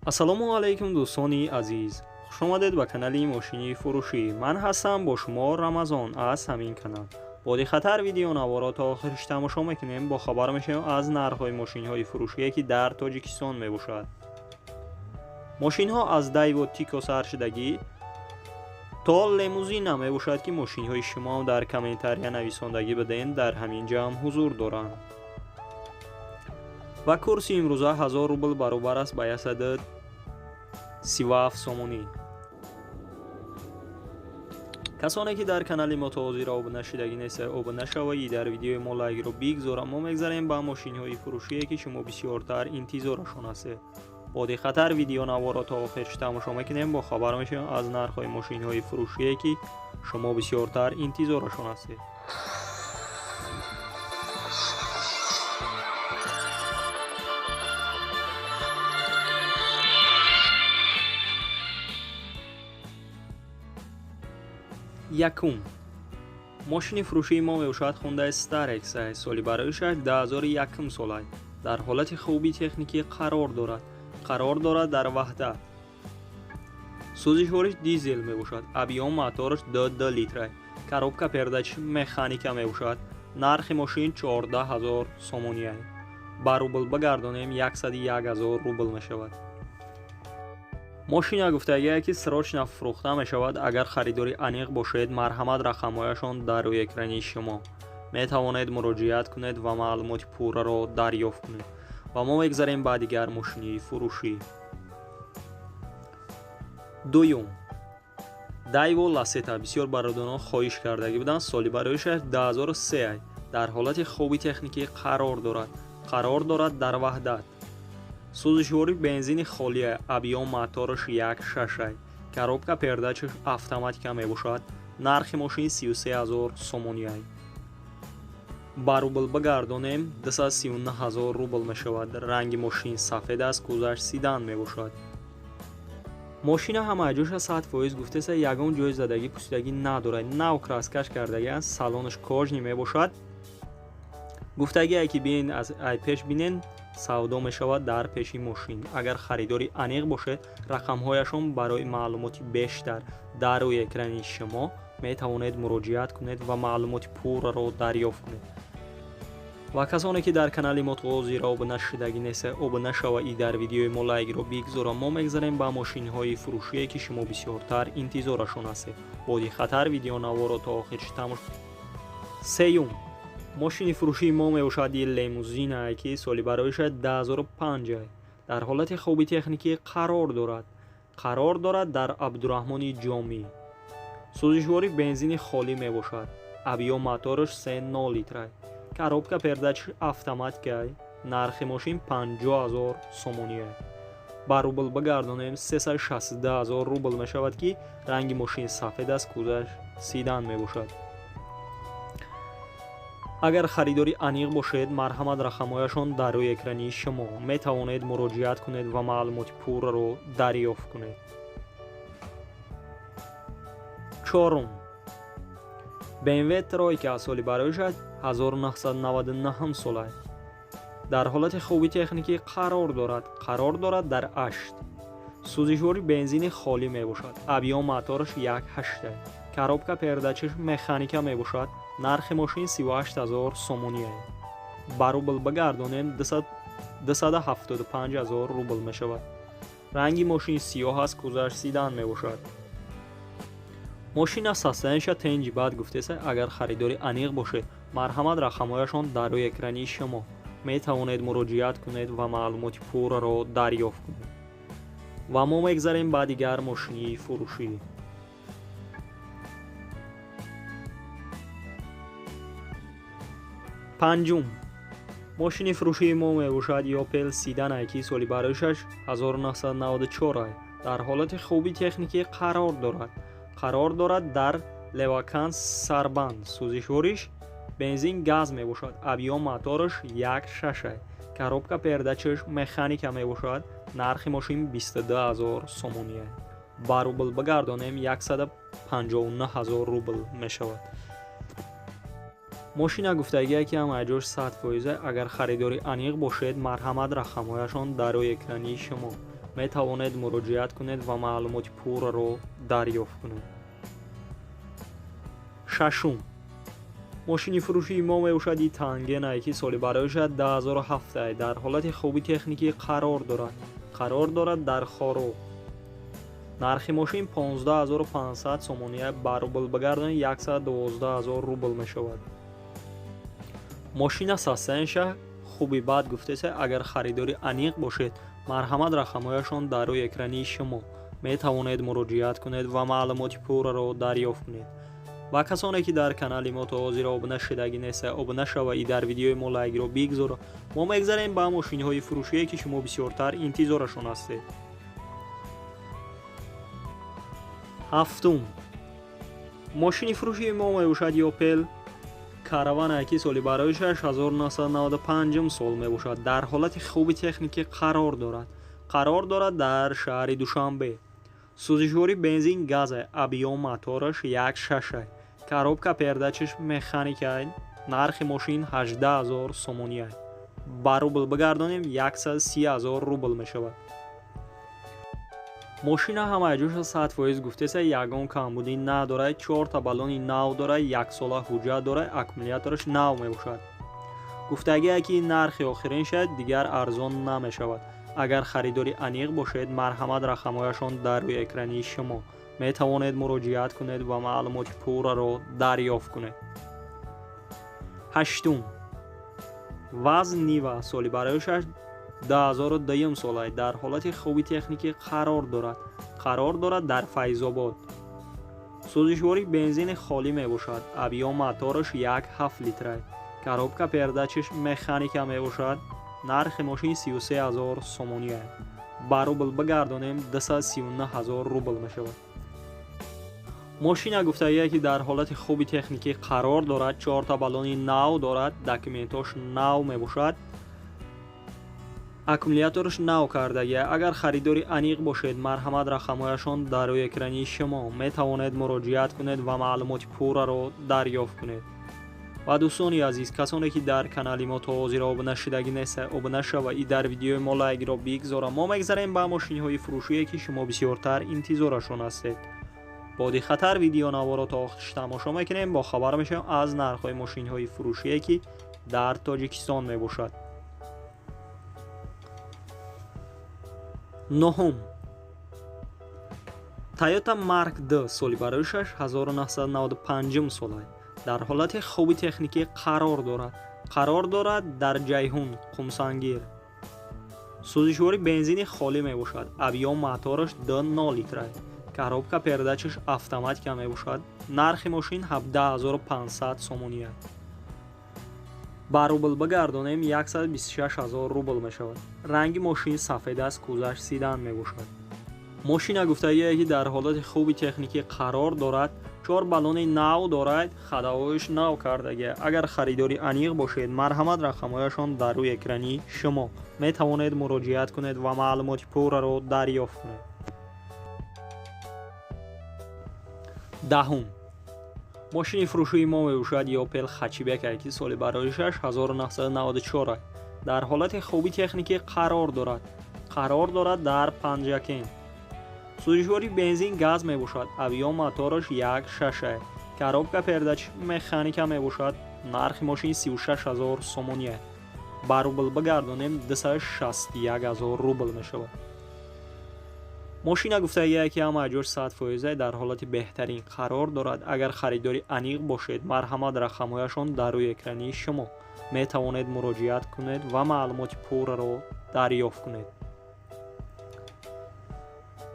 Ассалому алайкум, дӯстони азиз, хушомадед ба канали мошини фурӯшӣ. Ман ҳастам бо шумо Рамазон аз ҳамин канал. Бо диққаттар видеонаворо то охириш тамошо мекунем, бохабар мешавем аз нархҳои мошинҳои фурӯшие, ки дар Тоҷикистон мебошад. Мошинҳо аз Дайво Тико сар шудагӣ то лимузина мебошад, ки мошинҳои шумо дар комментария нависондагӣ биден, дар ҳамин ҷамъ ҳузур доранд. Ва курси имрӯза 1000 рубл баробар аст ба 137 сомонӣ. Касоне ки дар канали мо то ҳозир обуна шудагӣ нест, обуна шавед, дар видеои мо лайкро бигзора. Мо мегзарем ба мошинҳои фурӯшие, ки шумо бисёртар интизорашон ҳастед. Бо диққаттар видеонаворо то охирш тамошо мекунем, бохабар мешавем аз нархҳои мошинҳои фурӯшие, ки шумо бисёртар интизорашон ҳастед. Якум мошини фурӯшии мо мебошад Hyundai Starex, соли бароишаш 2001 сола, дар ҳолати хуби техникӣ қарор дорад. Қарор дорад дар Ваҳдат. Сӯзишвориш дизел мебошад, объём мотораш 2 литра, коробка передач механика мебошад. Нархи мошин 14 000 сомонӣ. Ба рубл бигардонем, 101 000 рубл мешавад. Мошина гуфтагие, ки срочно фурӯхта мешавад. Агар харидори аниқ бошед, марҳамат, рақамҳояшон дар рӯи экрани шумо, метавонед муроҷиат кунед ва маълумоти пурраро дарёфт кунед. Ва мо мегзарем ба дигар мошини фурӯшӣ. Дуюм Дайво Ласета, бисёр бародарон хоҳиш кардагӣ буданд. Соли бароишаш 2003, дар ҳолати хуби техникӣ қарор дорад. Қарор дорад дар Ваҳдат. Сӯзишворӣ бензини холия, объём мотораш 1,6, коробка передачаш автоматика мебошад. Нархи мошин 33 000 сомонӣ. Ба рубл бигардонем, 239 000 рубл мешавад. Ранги мошин сафед аст, кузаш седан мебошад. Мошина ҳама ҷоша 100% гуфтеса, ягон ҷои задагӣ пусидагӣ надорад, нав краскаш кардагиаст, салонаш кожаный мебошад. Гуфтагие, ки биен, аз ай пеш бинен, савдо мешавад дар пеши мошин. Агар харидори аниқ бошед, рақамҳояшон барои маълумоти бештар дар рӯи экрани шумо, метавонед муроҷиат кунед ва маълумоти пурраро дарёфт кунед. Ва касоне ки дар канали мо то ҳозир обуна шудагӣ нест, обуна шава и дар видеои мо лайкро бигзора. Мо мегзарем ба мошинҳои фурӯшие, ки шумо бисёртар интизорашон ҳастед. Бо диққаттар видеонаворо то охирш тамошо. Сеюм мошини фурӯшии мо мебошад лимузина, ки соли бароиша 2005, дар ҳолати хуби техникӣ қарор дорад. Қарор дорад дар Абдураҳмони Ҷомӣ. Сӯзишворӣ бензини холӣ мебошад, объём мотораш 3,0 литра, коробка передач автоматика. Нархи мошин 50 000 сомонӣ. Ба рубл бигардонем, 362 000 рубл мешавад, ки ранги мошин сафед аст, кузаш седан мебошад. Агар харидори аниқ бошед, марҳамат, рақамҳояшон дар рӯи экрани шумо, метавонед муроҷиат кунед ва маълумоти пурраро дарёфт кунед. Чорум BMW Тройка, соли бароишаш 1999 сола, дар ҳолати хуби техникӣ қарор дорад. Қарор дорад дар Ашт. Сӯзишвори бензини холӣ мебошад, объём мотораш 1,8, коробка передачаш механика мебошад. Нархи мошин 38 000 сомонӣ. Ба рубл бигардонем, 275 000 рубл мешавад. Ранги мошин сиёҳ аст, кузаш седан мебошад. Мошина состояниеша тенҷи бад гуфтеса. Агар харидори аниқ бошед, марҳамат, рақамҳояшон дар рӯи экрани шумо, метавонед муроҷиат кунед ва маълумоти пурраро дарёфт кунед. Ва мо мегзарем ба дигар мошини фурӯшӣ. Панҷум мошини фурӯшии мо мебошад Опел седане, ки соли бароишаш 1994, дар ҳолати хуби техникӣ қарор дорад. Қарор дорад дар Левакант, Сарбанд. Сӯзишвориш бензин газ мебошад, объём мотораш 1,6, коробка передачаш механика мебошад. Нархи мошин 22 000 сомонӣ. Ба рубл бигардонем, 159 000 рубл мешавад. Мошина гуфтагие, ки ҳама ҷош 100%. Агар харидори аниқ бошед, марҳамат, рақамҳояшон дар рӯи экрани шумо, Метавонед муроҷиат кунед ва маълумоти пурраро дарёфт кунед. Шашум мошини фурӯшии мо мебошад и Тангенае, ки соли бароишад 2007, дар ҳолати хуби техникӣ қарор дорад. Қарор дорад дар Хоруғ. Нархи мошин 15 500 сомония, ба рубл бигардонед, 112 000 рубл мешавад. Мошина состояниеша хуби бад гуфтеса. Агар харидори аниқ бошед, марҳамат, рақамҳояшон дар рӯи экрани шумо, метавонед муроҷиат кунед ва маълумоти пурраро дарёфт кунед. Ва касоне ки дар канали мо то ҳозир обуна шудагӣ неста, обуна шава и дар видеои мо лайкро бигзора. Мо мегзарем ба мошинҳои фурӯшие, ки шумо бисёртар интизорашон ҳастед. Ҳафтум мошини фурӯшии мо мебошад Опел Каравана, ки соли бароишаш 1995 сол мебошад, дар ҳолати хуби техникӣ қарор дорад. Қарор дорад дар шаҳри Душанбе. Сӯзишворӣ бензин газ, объём мотораш 1,6, коробка передачаш механика. Нархи мошин 18 000 сомония, ба рубл бигардонем, 130 000 рубл мешавад. Мошина ҳамаи ҷоша 100% гуфтеса, ягон камбудӣ надорад, чорта баллони нав дорад, яксола ҳуҷҷат дорад, аккумулятораш нав мебошад. Гуфтагие ки нархи охирин шавад, дигар арзон намешавад. Агар харидори аниқ бошед, марҳамат, рақамҳояшон дар рӯи экрани шумо, метавонед муроҷиат кунед ва маълумоти пурраро дарёфт кунед. Ҳаштум ВАЗ Нива, соли бароишаш 2002 сола, дар ҳолати хуби техникӣ қарор дорад. Қарор дорад дар Файзобод. Сӯзишворӣ бензини холӣ мебошад, объём мотораш 1,7 литра, коробка передачаш механика мебошад. Нархи мошин 33 000 сомония, ба рубл бигардонем, 239 000 рубл мешавад. Мошина гуфтагие ки дар ҳолати хуби техникӣ қарор дорад, чорта баллони нав дорад, документош нав мебошад, аккумулятораш нав кардагия. Агар харидори аниқ бошед, марҳамат, рақамҳояшон дар рӯи экрани шумо, метавонед муроҷиат кунед ва маълумоти пурраро дарёфт кунед. Ва дӯстони азиз, касоне ки дар канали мо то ҳозир обуна шудагӣ неста, обуна шава и дар видеои мо лайкро бигзора. Мо мегзарем ба мошинҳои фурӯшие, ки шумо бисёртар интизорашон ҳастед. Бо диққаттар видеонаворо то охирш тамошо мекунем, бохабар мешавем аз нархҳои мошинҳои фурӯшие, ки дар Тоҷикистон мебошад. Нуҳум Toyota Mark II, соли бароишаш 1995 сола, дар ҳолати хуби техникӣ қарор дорад. Қарор дорад дар Ҷайҳун, Қумсангир. Сӯзишворӣ бензини холӣ мебошад, объём мотораш 2,0 литра, коробка передачаш автоматика мебошад. Нархи мошин 17 500 сомония, ба рубл бигардонем, 126 000 рубл мешавад. Ранги мошин сафед аст, кузаш седан мебошад. Мошина гуфтагие ки дар ҳолати хуби техникӣ қарор дорад, чор баллони нав дорад, ходовойш нав кардагия. Агар харидори аниқ бошед, марҳамат, рақамҳояшон дар рӯи экрани шумо, метавонед муроҷиат кунед ва маълумоти пурраро дарёфт кунед. Даҳум мошини фурӯшии мо мебошад Опел Хатчбек, ки соли бароишаш 1994, дар ҳолати хуби техникӣ қарор дорад. Қарор дорад дар Панҷакент. Сӯзишворӣ бензин газ мебошад, объём мотораш 1,6, коробка передач механика мебошад. Нархи мошин 36 000 сомония, ба рубл бигардонем, 261 000 рубл мешавад. Мошина гуфтагие ки ҳамаи ҷош 100%, дар ҳолати беҳтарин қарор дорад. Агар харидори аниқ бошед, марҳамат, рақамҳояшон дар рӯи экрани шумо, метавонед муроҷиат кунед ва маълумоти пурраро дарёфт кунед.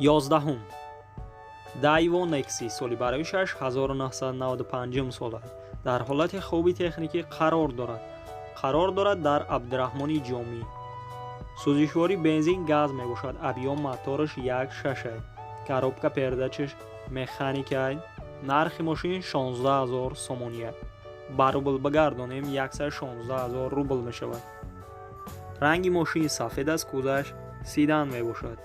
11-ум Daewoo Nexi, соли бароишаш 1995 сола, дар ҳолати хуби техникӣ қарор дорад. Қарор дорад дар Абдураҳмони Ҷомӣ. Сӯзишворӣ бензин газ мебошад, объём мотораш 1,6, коробка передачаш механика. Нархи мошин 16 000 сомония, ба рубл бигардонем, 116 000 рубл мешавад. Ранги мошин сафед аст, кузаш седан мебошад.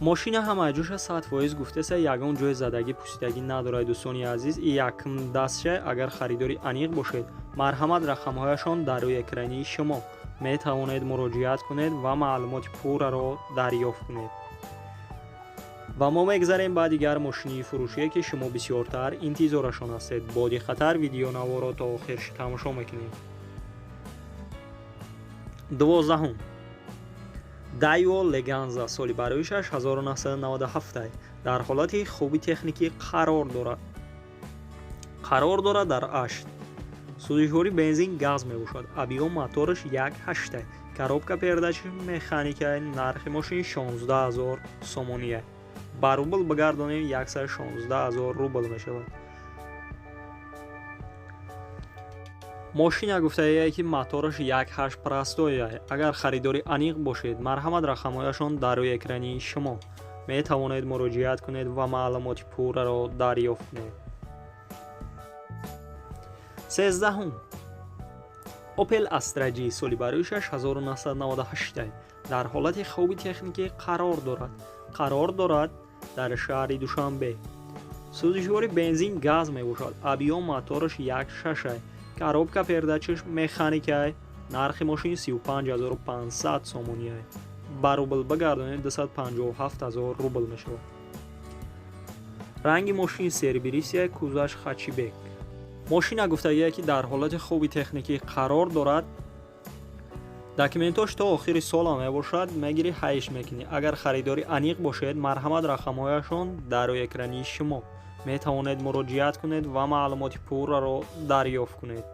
Мошина ҳамаи ҷоша 100% гуфтеса, ягон ҷои задагӣ, пусидагӣ надорад. Дӯстони азиз, и якм дастша. Агар харидори аниқ бошед, марҳамат, рақамҳояшон дар рӯи экрани шумо, Метавонед муроҷиат кунед ва маълумоти пурраро дарёфт кунед. Ва мо мегзарем ба дигар мошини фурӯшие, ки шумо бисёртар интизорашон ҳастед. Бо диққаттар видеонаворо то охир тамошо мекунем. 12-ум Daewoo Leganza соли бароишаш 1997, дар ҳолати хуби техникӣ қарор дорад. Қарор дорад дар Ашт. Сӯзишвори бензин газ мебошад. Объём мотораш 1,8. Коробка передач механика. Нархи мошин 16 000 сомония. Ба рубл бигардонем, 116 000 рубл мешавад. Мошина гуфтаие, ки мотораш 1,8 простоя. Агар харидори аниқ бошед, марҳамат, рақамҳояшон дар рӯи экрани шумо. Метавонед муроҷиат кунед ва маълумоти пурраро дарёфт кунед. 13-ум Opel Astra G соли бароишаш 1998, дар ҳолати хуби техникӣ қарор дорад. Қарор дорад дар шаҳри Душанбе. Сӯзишвори бензин газ мебошад. Объём мотораш 1,6. Коробка передачаш механика. Нархи мошин 35 500 сомония. Ба рубл бигардонед, 257 000 рубл мешавад. Ранги мошин серебристый, кузоваш хэтчбек. Мошина гуфтагие, ки дар ҳолати хуби техникӣ қарор дорад. Документош то охири сола мебошад, мегирӣ, ҳайш мекунӣ. Агар харидори аниқ бошед, марҳамат, рақамҳояшон дар рӯи экрани шумо. Метавонед муроҷиат кунед ва маълумоти пурраро дарёфт кунед.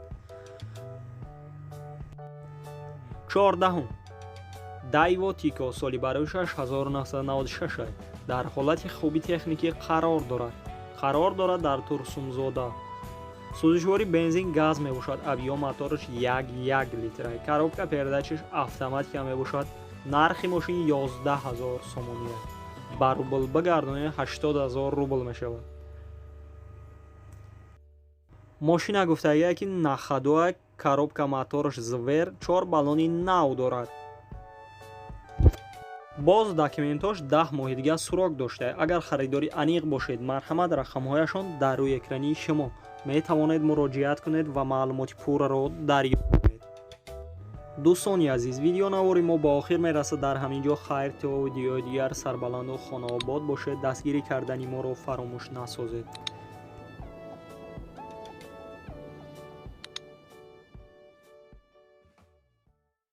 14-ум Daewoo Tico соли бароишаш 1996, дар ҳолати хуби техникӣ қарор дорад. Қарор дорад дар Турсунзода. Сӯзишвори бензин газ мебошад. Объём мотораш 1,1 литра. Коробка передачаш автоматика мебошад. Нархи мошин 11 000 сомония. Ба рубл бигардонед, 80 000 рубл мешавад. Мошина гуфтагие, ки на ходу, коробка мотораш звер, 4 баллони нав дорад. Боз документош 10 моҳи дигар срок дошта. Агар харидори аниқ бошед, марҳамат, рақамҳояшон дар рӯи экрани шумо. Метавонед муроҷиат кунед ва маълумоти пурраро дарёфт кунед. Дӯстони азиз, видеонавори мо ба охир мерасад. Дар ҳамин ҷо хайр, то видеои дигар. Сарбаланду хонаобод бошед. Дастгирӣ кардани моро фаромӯш насозед.